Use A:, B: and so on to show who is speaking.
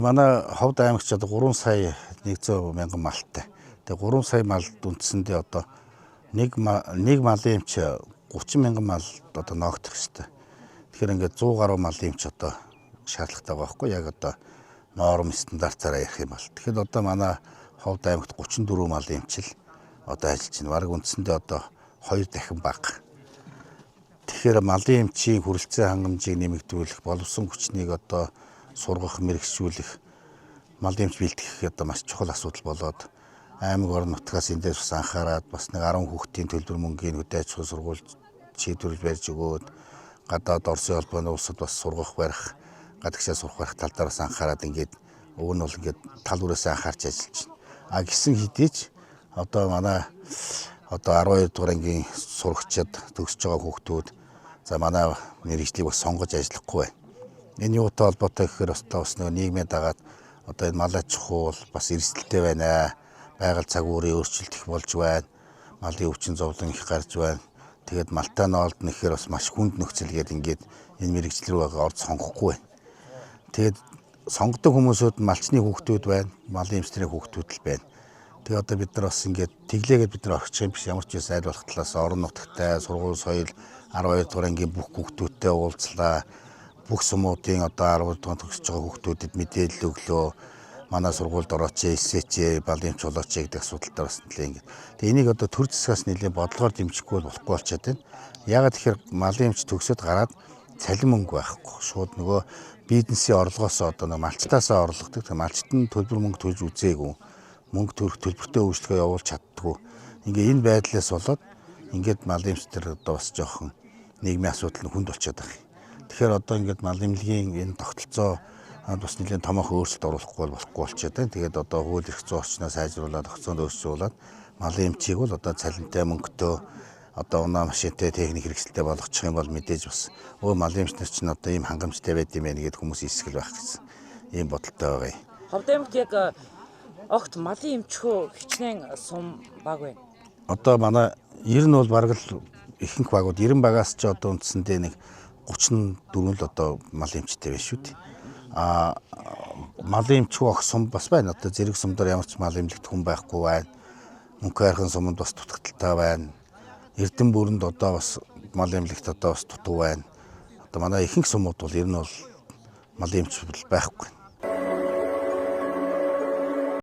A: Манай Ховд аймагч одоо 3 сая 100 мянган малтай. Тэгээ 3 сая мал үндсэндээ одоо нэг малын эмч 30 мянган мал одоо ноогдох хэвээр. Тэгэхээр ингээд 100 гаруй малын эмч одоо шаардлагатай байгаа байхгүй яг одоо норм стандартаараа ярих юм бол. Тэгэхээр одоо манай Ховд аймагт 34 малын эмч л одоо ажиллаж байна. Бараг үндсэндээ одоо 2 дахин бага. Тэгэхээр малын эмчийн хүрэлцээ хангамжийг нэмэгдүүлэх, боловсон хүчнийг одоо сургах, мэргэжүүлэх, малын эмч бэлтгэх одоо маш чухал асуудал болоод аймаг орон нутгаас эндээс бас анхаарад бас нэг 10 хүүхдийн төлбөр мөнгийн хөдөө аж ахуйн сургууль шийдвэрлэж барьж өгөөд гадаад Оросын холбооны улсад бас сургах барих, гадагшаа сурах барих тал дээр бас анхаарад ингээд уг нь бол ингээд тал бүрээс анхаарч ажиллаж байна. А гисэн хэдий ч одоо манай одоо 12 дугаар ангийн сурагчид төгсөж байгаа хүүхдүүд за манай мэргэжлийг бас сонгож ажиллахгүй байна. Энэ юутай холбоотой гэхээр бас нэг нийгмээ дагаад одоо энэ мал аж ахуй бол бас эрсдэлтэй байна. Байгаль цаг уурын өөрчлөлт их болж байна. Малын өвчин зовлон их гарч байна. Тэгээд малтай ноолдно гэхээр бас маш хүнд нөхцөл гээд ингээд энэ мэргэжил рүү орж сонгохгүй байна. Тэгээд сонгодог хүмүүсүүд малчны хүүхдүүд байна, малын эмчнэрийн хүүхдүүд л байна. Тэгээ одоо бид нар бас ингээд тэглээгээд бид нар орчих юм биш ямар ч байсан аль болох талаас орон нутагтай сургууль соёл 12 дугаар ангийн бүх хүүхдүүдтэй уулзлаа. Бүх сумуудын одоо 12 дугаар төгсөж байгаа хүүхдүүдэд мэдээлэл өглөө. Манай сургуульд орооч, эсээч, балын эмч болооч гэдэг асуудал дээр бас нэлээ ингээд. Тэгээ энийг одоо төр засгаас нэлээ бодлогоор дэмжихгүй бол болохгүй болчиход байна. Яагаад тэгэхээр малын эмч төгсөөд гараад цалин мөнгө байхгүй. Шууд нөгөө бизнесийн орлогоос одоо нөгөө малчтаасаа орлогодог. Тэгээ малчт нь төлбөр мөнгө төлж үзээгүй. Мөнгө төрөх төлбөртэй үйлчлэгээ явуулж чаддгүй. Ингээ энэ байдлаас болоод ингээд малын эмчтэр одоо бас жоохон нийгмийн асуудал нь хүнд болчиход байгаа юм. Тэгэхээр одоо ингээд мал эмнэлгийн энэ тогтолцоо бас нэлээд томоохон өөрчлөлт оруулахгүй бол болохгүй болчиход байна. Тэгээд одоо хууль эрх зүйн орчноо сайжруулад, тогтолцоонд өөрчилжүүлээд малын эмчийг бол одоо цалинтай мөнгөтэй одоо унаа машинтай техник хэрэгсэлтэй болгочих юм бол мэдээж бас өө малын эмч нар чинь одоо ийм хангамжтай байд юм байна гэдээ хүмүүс эсгэл байх гэсэн ийм бодолтой байгаа юм.
B: Ховд аймагт яг огт малын эмчхүү хичнээн сум баг байна.
A: Одоо манай ер нь бол бараг л ихэнх багууд 90 багаас ч одоо үндсэндээ нэг 34 л одоо малын эмчтэй байна шүү дээ. А малын эмчхүү ох сум бас байна. Одоо зэрэг сумдаар ямар ч мал эмнэлэгт хүн байхгүй байна. Мөнхө хайрхан суманд бас дутагдaltaй байна. Эрдэнэ бүрэнд одоо бас мал эмнэлэгт одоо бас дутуу байна. Одоо манай ихэнх сумууд бол ер нь бол малын эмч байхгүй.